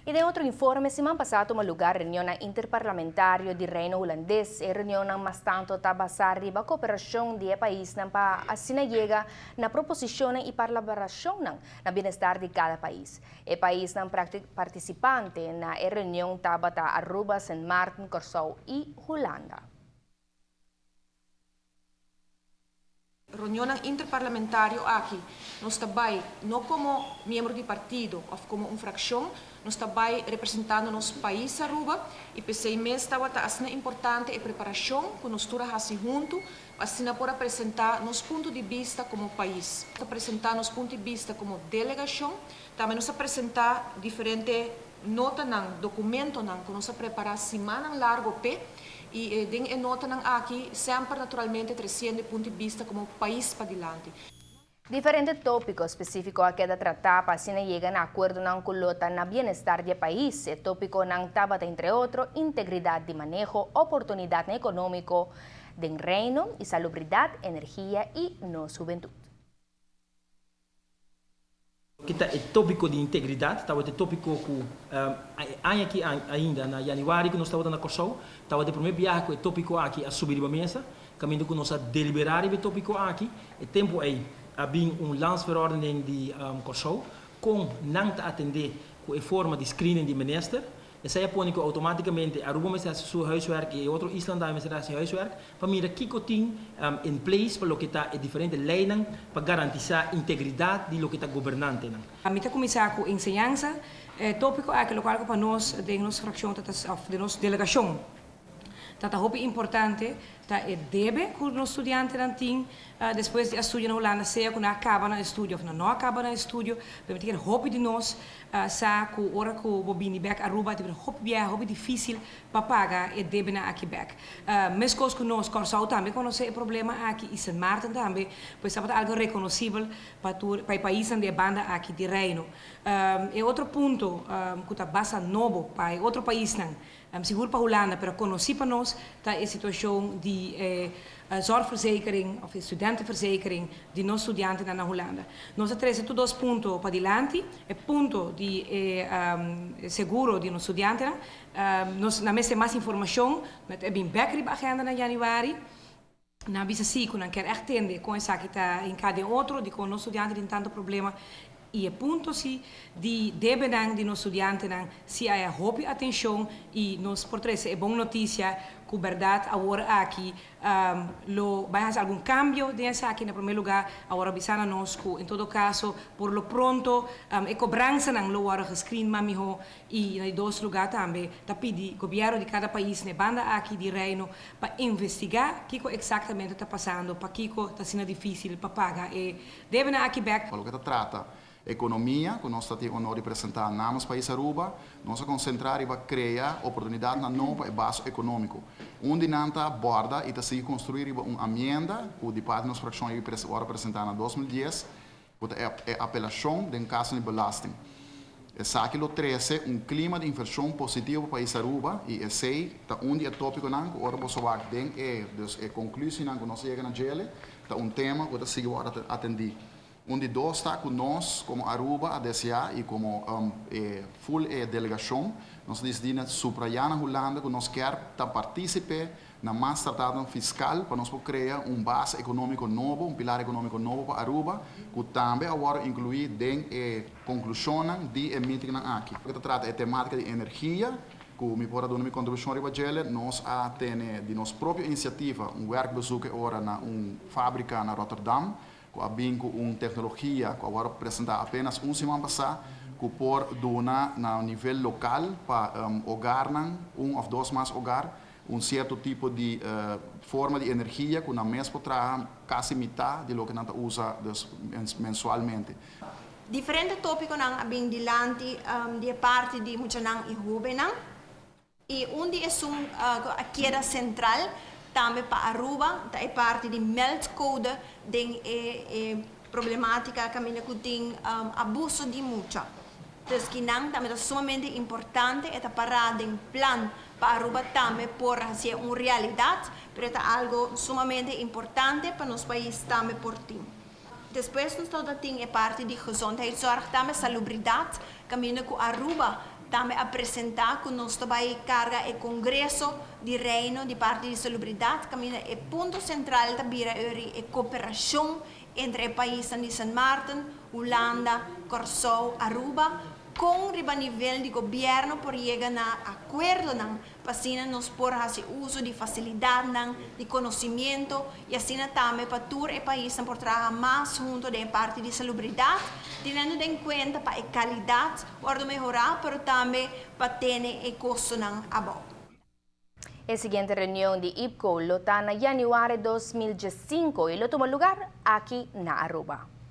Y den otro informe, siman pasa a tuma lugar reunionnan interparlamentario di Reino Hulandes. E reunionnan mas tanto ta basa riba cooperacion di e paisnan pa asina yega na proposicionnan y parlabracionnan na bienestar di cada pais. E paisnan participante na e reunion tabata Aruba, Sint Maarten, Corsou y Hulanda. Reunionnan interparlamentario aki nos ta bai no como miembro di partido of como un fraccion, nos ta bai representando nos pais Aruba y p'esey mes tabata asina importante e preparacion cu nos tur a haci hunto pa asina por a presenta nos punto di bista como pais. Ta presenta nos punto di bista como delegacion, tambe nos a presenta diferente notanan, documentonan cu nos a prepara simannan largo p'e. I den e notanan aki semper naturalmente tresiendo e punto di bista komo pais padilanti. Diferente tópiko spesífiko a keda tratá pa asina yega na akuerdonan ku lo ta na bienestar di e pais. E tópikonan tabata entre otro integridat di maneho, oportunidatnan ekonómiko den Reino i salubridat, energia i nos hubentut. Loke ta e tópiko di integridat tabata e tópiko ku e aña aki ainda na yanüari ku nos tabata na Kòrsou tabata e promé biaha ku e tópiko aki a subi riba mesa kaminda ku nos a deliberá riba e tópiko aki. E tempu ei a bin un landsverordening di Kòrsou kon nan ta atendé ku e forma di screening di minister. Esei a pone ku outomátikamente Aruba mester hasi su huiswerk i e otro islan tambe mester hasi huiswerk pa mira kiko tin in place pa loke ta e diferente leinan pa garantisá integridat di loke ta gobernantenan. Mi ta kuminsá ku enseñansa. E tópiko aki lokual ku pa nos den nos frakshon ta ta òf den nos delegashon ta ta hopi importante ta e debe ku nos studiantenan tin despues di a studia na Hulanda sea ku nan a kaba nan estudio òf nan no a kaba nan estudio. Pero mi ta kere hopi di nos sa ku ora ku bo bini bèk Aruba ta bira hopi biaha, hopi difísil pa paga e debenan aki bèk. Meskos ku nos, Kòrsou tambe konosé e problema aki i Sint Maarten tambe, pues tabata algu rekonosibel pa tur pa e paisnan di e banda aki di Reino. E otro punto ku ta basta nobo pa e otro paisnan Sigur pa Hulanda, pero konosí pa nos ta e situashon di e zorgverzekering òf e studentenverzekering di nos studiantenan na Hulanda. Nos a trese tur dos punto padilanti, e punto di e seguro di nos studiantenan. Nos na mester mas informashon, no ta e bin bèk riba agenda na yanüari. Nan a bisa sí ku nan kier ègt tende kon esaki ta hinká den otro, dikon nos studiante tin tantu problema i e punto sí di debenan di nos studiantenan sí a hopi atenshon i nos por trese e bon notisia ku bèrdat awor aki lo bai hasi algun kambio den esaki. Na promé lugá awor a bisa na nos ku en todo kaso por lo pronto e kobransanan lo wòrdu geskrin mas mihó I na di dos lugá tambe ta pidi gobièrnu di kada pais na e banda aki di Reino pa investigá kiko eksaktamente ta pasando, pakiko ta asina difísil pa paga e debenan aki bèk. Pa loke ta trata ekonomia, ku nos ta tin onor di presentá namens pais Aruba, nos a konsentrá riba krea oportunidatnan nobo pa e baso ekonómiko. Un di nan ta bòrda i ta sigui konstruí riba un amienda ku di parti nos frakshon a wòrdu presentá na 2010, ku ta e apelashon den kaso di belasting. Esaki lo trese un klima di invershon positivo pa pais Aruba i esei ta un di e topikonan ku ora boso wak den e dus e konklusinan ku nos a yega na djele ta un tema ku ta sigui wòrdu atendí. Un di dos ta ku nos komo Aruba a deseá i komo e ful e delegashon nos a disidí na suprayá na Hulanda ku nos kier ta partísipe Na mas tratadonan fiskal pa nos por krea un base ekonómiko nobo, un pilar ekonómiko nobo pa Aruba, ku tambe a wòrdu inkluí den e konklushonnan di e mitingnan aki. Loke ta trata e temátika di energia, ku mi por a duna mi kontribushon riba djele, nos a tene di nos propio inisiativa un wèrkbezoek e ora na un fábrika na Rotterdam, ku a bin ku un teknologia ku a wòrdu presentá apenas un siman pasá, ku por duna na nivel lokal pa hogarnan, un òf dos mas hogar, Un sierto tipo di forma di energia ku nan mes por traha kasi mitá di loke nan ta usa dus mensualmente. Diferente tópikonan a bin dilanti di e parti di muchanan i hóbennan i un di esun ku a keda sentral tambe pa Aruba ta e parti di meldcode den e problemátika kaminda ku tin abuso di mucha. Dus kinan tambe ta sumamente importante, e ta pará den plan pa Aruba tambe por hasié un realidat, pero e ta algo sumamente importante pa nos pais tambe por tin. Despues nos tabata tin e parti di gezondheidszorg tambe, salubridat, kaminda ku Aruba Tambe a presenta cu nos ta bay carga e Congreso di Reino di parti di Salubridad, caminda e punto central ta bira e cooperacion entre e paisnan di San Martin, Hulanda, Corsou, Aruba, cu riba nivel di gobierno por yega na acuerdonan, pa asina nos por haci uso di facilidadnan, di conocimento y asina tambe pa tur e paisnan por traha mas hunto den parti di salubridad, teniendo en cuenta pa e calidad por mehora, pero tambe pa tene e costonan abou. E siguiente reunion di IPKO lo ta na januari 2015 y lo tuma luga aki na Aruba.